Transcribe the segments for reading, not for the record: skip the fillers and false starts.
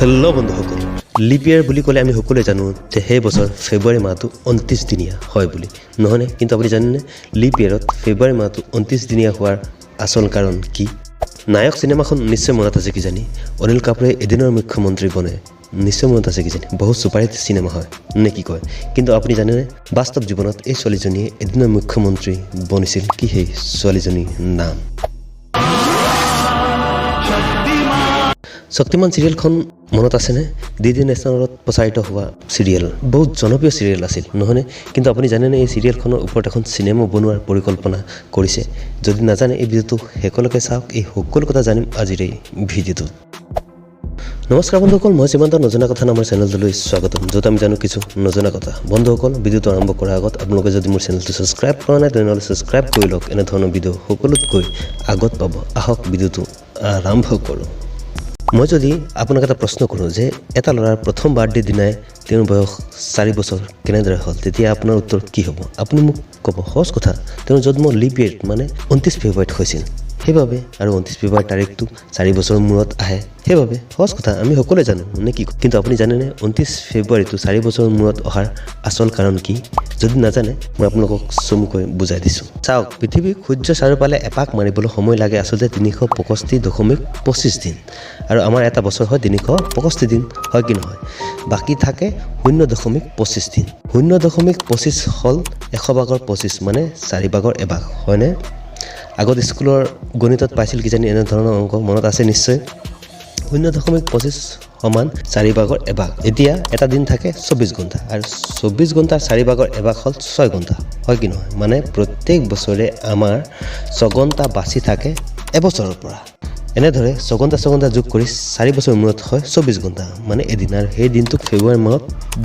Hello' বন্ধুসকল, lip year বুলি ক'লে আমি সকলোৱে জানো যে সেই বছৰ ফেব্ৰুৱাৰী মাহটো 29 দিনীয়া হয় বুলি, নহয়নে? কিন্তু আপুনি জানেনে লিপ ইয়েৰত ফেব্ৰুৱাৰী মাহটো 29 দিনীয়া হোৱাৰ আচল কাৰণ কি? নায়ক চিনেমাখন নিশ্চয় মনত আছে কিজানি। অনিল কাপুৰে এদিনৰ মুখ্যমন্ত্ৰী বনে, নিশ্চয় মনত আছে কিজানি। বহুত ছুপাৰহিট চিনেমা হয় নে কি কয়? কিন্তু আপুনি জানেনে বাস্তৱ জীৱনত এই ছোৱালীজনীয়ে এদিনৰ মুখ্যমন্ত্ৰী বনিছিল? কি সেই ছোৱালীজনীৰ নাম? শক্তিমান চিৰিয়েলখন মনত আছেনে? ডি ডি নেশ্যনেলত প্ৰচাৰিত হোৱা চিৰিয়েল, বহুত জনপ্ৰিয় চিৰিয়েল আছিল, নহয়নে? কিন্তু আপুনি জানেনে এই চিৰিয়েলখনৰ ওপৰত এখন চিনেমা বনোৱাৰ পৰিকল্পনা কৰিছে? যদি নাজানে, এই ভিডিঅ'টো শেষলৈকে চাওক। এই সকলো কথা জানিম আজিৰ এই ভিডিঅ'টোত। নমস্কাৰ বন্ধুসকল, মই সীমান্ত, নজনা কথা নামৰ চেনেলটোলৈ স্বাগতম, য'ত আমি জানো কিছু নজনা কথা। বন্ধুসকল, ভিডিঅ'টো আৰম্ভ কৰাৰ আগত আপোনালোকে যদি মোৰ চেনেলটো ছাবস্ক্ৰাইব কৰা নাই, তেনেহ'লে ছাবস্ক্ৰাইব কৰি লওক। এনেধৰণৰ ভিডিঅ' সকলোতকৈ আগত পাব। আহক, ভিডিঅ'টো আৰম্ভ কৰোঁ। মই যদি আপোনাক এটা প্ৰশ্ন কৰোঁ যে এটা ল'ৰাৰ প্ৰথম বাৰ্থডে দিনাই তেওঁৰ বয়স 4 বছৰ কেনেদৰে হ'ল, তেতিয়া আপোনাৰ উত্তৰ কি হ'ব? আপুনি মোক ক'ব, সহজ কথা, তেওঁৰ জন্ম লিপ ইয়েৰ মানে 29 ফেব্ৰুৱাৰীত হৈছিল, সেইবাবে। আৰু 29 ফেব্ৰুৱাৰী তাৰিখটো 4 বছৰৰ মূৰত আহে, সেইবাবে। সহজ কথা, আমি সকলোৱে জানো নে কি? কিন্তু আপুনি জানেনে 29 ফেব্ৰুৱাৰীটো 4 বছৰৰ মূৰত অহাৰ আচল কাৰণ কি? যদি নাজানে, মই আপোনালোকক চমুকৈ বুজাই দিছোঁ। চাওক, পৃথিৱীক সূৰ্য চাৰিওফালে এপাক মাৰিবলৈ সময় লাগে আচলতে 365.25 দিন, আৰু আমাৰ এটা বছৰ হয় 365 দিন, হয় কি নহয়? বাকী থাকে 0.25 দিন। 0.25 হ'ল 100 ভাগৰ 25, মানে 4 ভাগৰ এভাগ, হয়নে? আগত স্কুলৰ গণিতত পাইছিল কিজানি এনেধৰণৰ অংক, মনত আছে নিশ্চয়। 0.25 সমান 4 ভাগৰ এভাগ। এতিয়া এটা দিন থাকে 24 ঘণ্টা, আৰু 24 ঘণ্টাৰ 4 ভাগৰ এভাগ হ'ল 6 ঘণ্টা, হয় কি নহয়? মানে প্ৰত্যেক বছৰে আমাৰ 6 ঘণ্টা বাচি থাকে এবছৰৰ পৰা। এনেদৰে 6 ঘণ্টা 6 ঘণ্টা যোগ কৰি 4 বছৰৰ মূৰত হয় 24 ঘণ্টা, মানে এদিন, আৰু সেই দিনটোক ফেব্ৰুৱাৰী মাহত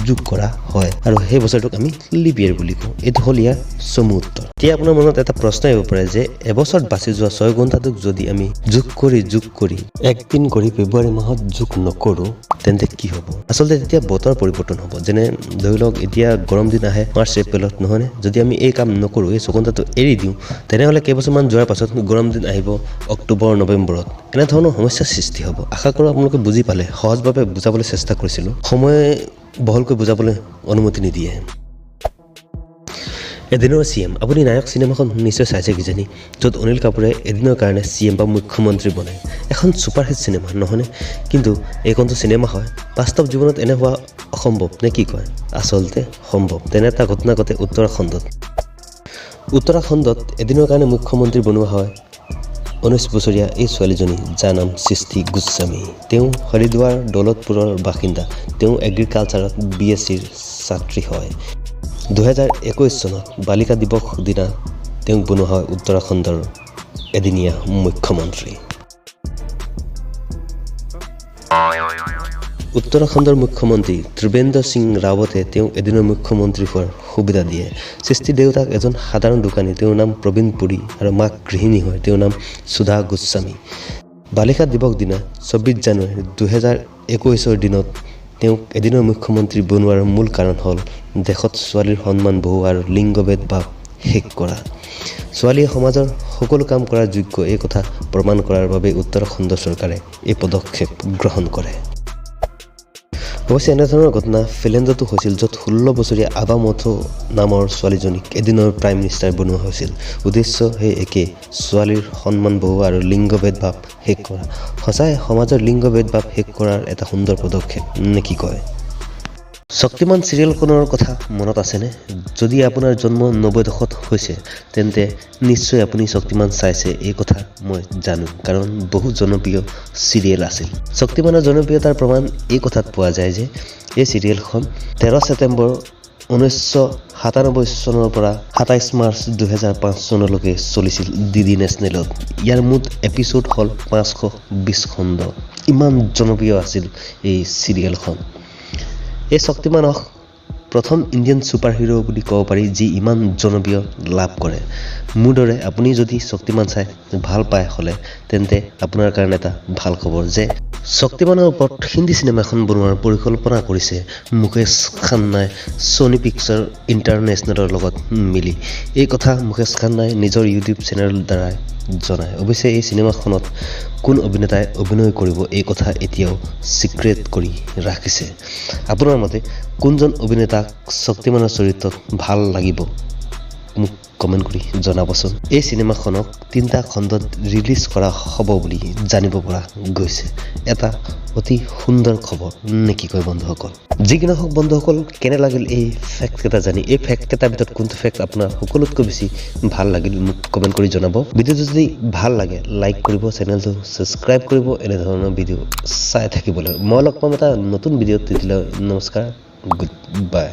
যোগ কৰা হয়, আৰু সেই বছৰটোক আমি লিপ ইয়েৰ বুলি কওঁ। এইটো হ'ল ইয়াৰ চমু উত্তৰ। এতিয়া আপোনাৰ মনত এটা প্ৰশ্ন আহিব পাৰে যে এবছৰত বাচি যোৱা 6 ঘণ্টাটোক যদি আমি যোগ কৰি যোগ কৰি একদিন কৰি ফেব্ৰুৱাৰী মাহত যোগ নকৰোঁ, তেন্তে কি হ'ব? আচলতে তেতিয়া বতৰ পৰিৱৰ্তন হ'ব। যেনে ধৰি লওক, এতিয়া গৰম দিন আহে মাৰ্চ এপ্ৰিলত, নহয়নে? যদি আমি এই কাম নকৰোঁ, এই 6 ঘণ্টাটো এৰি দিওঁ, তেনেহ'লে কেইবছৰমান যোৱাৰ পাছত গৰম দিন আহিব অক্টোবৰ নৱেম্বৰত। এনেধৰণৰ সমস্যাৰ সৃষ্টি হ'ব। আশা কৰোঁ আপোনালোকে বুজি পালে। সহজভাৱে বুজাবলৈ চেষ্টা কৰিছিলোঁ, সময়ে বহলকৈ বুজাবলৈ অনুমতি নিদিয়ে। এদিনৰ চি এম। আপুনি নায়ক চিনেমাখন নিশ্চয় চাইছে কিজানি, য'ত অনিল কাপুৰে এদিনৰ কাৰণে চি এম বা মুখ্যমন্ত্ৰী বনে। এখন ছুপাৰহিট চিনেমা, নহয়নে? কিন্তু এইখনতো চিনেমা হয়, বাস্তৱ জীৱনত এনে হোৱা অসম্ভৱ নে কি কয়? আচলতে সম্ভৱ। তেনে এটা ঘটনা ঘটে উত্তৰাখণ্ডত। উত্তৰাখণ্ডত এদিনৰ কাৰণে মুখ্যমন্ত্ৰী বনোৱা হয় 19 বছৰীয়া এই ছোৱালীজনী, যাৰ নাম সৃষ্টি গোস্বামী। তেওঁ হৰিদ্বাৰ দৌলতপুৰৰ বাসিন্দা। তেওঁ এগ্ৰিকালচাৰত বি এছ চিৰ ছাত্ৰী হয়। 2021 চনত বালিকা দিৱস দিনা তেওঁক বনোৱা হয় উত্তৰাখণ্ডৰ এদিনীয়া মুখ্যমন্ত্ৰী। উত্তৰাখণ্ডৰ মুখ্যমন্ত্ৰী ত্ৰিবেন্দ্ৰ সিং ৰাৱতে তেওঁক এদিনৰ মুখ্যমন্ত্ৰী হোৱাৰ সুবিধা দিয়ে। সৃষ্টিৰ দেউতাক এজন সাধাৰণ দোকানী, তেওঁৰ নাম প্ৰবীণ পুৰী, আৰু মাক গৃহিণী হয়, তেওঁৰ নাম সুধা গোস্বামী। বালিকা দিৱস দিনা 24 জানুৱাৰী 2021ৰ দিনত তেওঁক এদিনৰ মুখ্যমন্ত্ৰী বনোৱাৰ মূল কাৰণ হ'ল দেশত ছোৱালীৰ সন্মান বঢ়োৱা আৰু লিংগ ভেদভাৱ শেষ কৰা। ছোৱালীয়ে সমাজৰ সকলো কাম কৰাৰ যোগ্য, এই কথা প্ৰমাণ কৰাৰ বাবে উত্তৰাখণ্ড চৰকাৰে এই পদক্ষেপ গ্ৰহণ কৰে। অৱশ্যে এনেধৰণৰ ঘটনা ফিনলেণ্ডতো হৈছিল, য'ত 16 বছৰীয়া আভা মথো নামৰ ছোৱালীজনীক এদিনৰ প্ৰাইম মিনিষ্টাৰ বনোৱা হৈছিল। উদ্দেশ্য সেই একেই, ছোৱালীৰ সন্মান বঢ়োৱা আৰু লিংগ ভেদভাৱ শেষ কৰা। সঁচাই সমাজৰ লিংগ ভেদভাৱ শেষ কৰাৰ এটা সুন্দৰ পদক্ষেপ নে কি কয়? শক্তিমান চিৰিয়েলখনৰ কথা মনত আছেনে? যদি আপোনাৰ জন্ম 90 দশকত হৈছে, তেন্তে নিশ্চয় আপুনি শক্তিমান চাইছে, এই কথা মই জানো, কাৰণ বহু জনপ্ৰিয় চিৰিয়েল আছিল। শক্তিমানৰ জনপ্ৰিয়তাৰ প্ৰমাণ এই কথাত পোৱা যায় যে এই চিৰিয়েলখন 13 ছেপ্টেম্বৰ 1997 চনৰ পৰা 27 মাৰ্চ 2005 চনলৈকে চলিছিল ডি ডি নেশ্যনেলত। ইয়াৰ মুঠ এপিছ'ড হ'ল 520 খণ্ড। ইমান জনপ্ৰিয় আছিল এই চিৰিয়েলখন। এই শক্তিমানক প্ৰথম ইণ্ডিয়ান ছুপাৰ হিৰ' বুলি ক'ব পাৰি, যি ইমান জনপ্ৰিয় লাভ কৰে। মোৰ দৰে আপুনি যদি শক্তিমান চাই ভাল পায় হ'লে, তেন্তে আপোনাৰ কাৰণে এটা ভাল খবৰ যে শক্তিমানৰ ওপৰত হিন্দী চিনেমা এখন বনোৱাৰ পৰিকল্পনা কৰিছে মুকেশ খান্নাই ছনী পিকচাৰ ইণ্টাৰনেশ্যনেলৰ লগত মিলি। এই কথা মুকেশ খান্নাই নিজৰ ইউটিউব চেনেলৰ দ্বাৰাই জনায়। অৱশ্যে এই চিনেমাখনত কোন অভিনেতাই অভিনয় কৰিব, এই কথা এতিয়াও ছিক্ৰেট কৰি ৰাখিছে। আপোনাৰ মতে কোনজন অভিনেতাক শক্তিমানৰ চৰিত্ৰত ভাল লাগিব, মোক কমেণ্ট কৰি জনাবচোন। এই চিনেমাখনক 3টা খণ্ডত ৰিলিজ কৰা হ'ব বুলি জানিব পৰা গৈছে। এটা অতি সুন্দৰ খবৰ নে কি কয় বন্ধুসকল? যি কি নহওক বন্ধুসকল, কেনে লাগিল এই ফেক্টকেইটা জানি? এই ফেক্টকেইটাৰ ভিতৰত কোনটো ফেক্ট আপোনাৰ সকলোতকৈ বেছি ভাল লাগিল, মোক কমেণ্ট কৰি জনাব। ভিডিঅ'টো যদি ভাল লাগে লাইক কৰিব, চেনেলটো ছাবস্ক্ৰাইব কৰিব এনেধৰণৰ ভিডিঅ' চাই থাকিবলৈ। মই লগ পাম এটা নতুন ভিডিঅ'ত, তেতিয়ালৈ নমস্কাৰ, গুড বাই।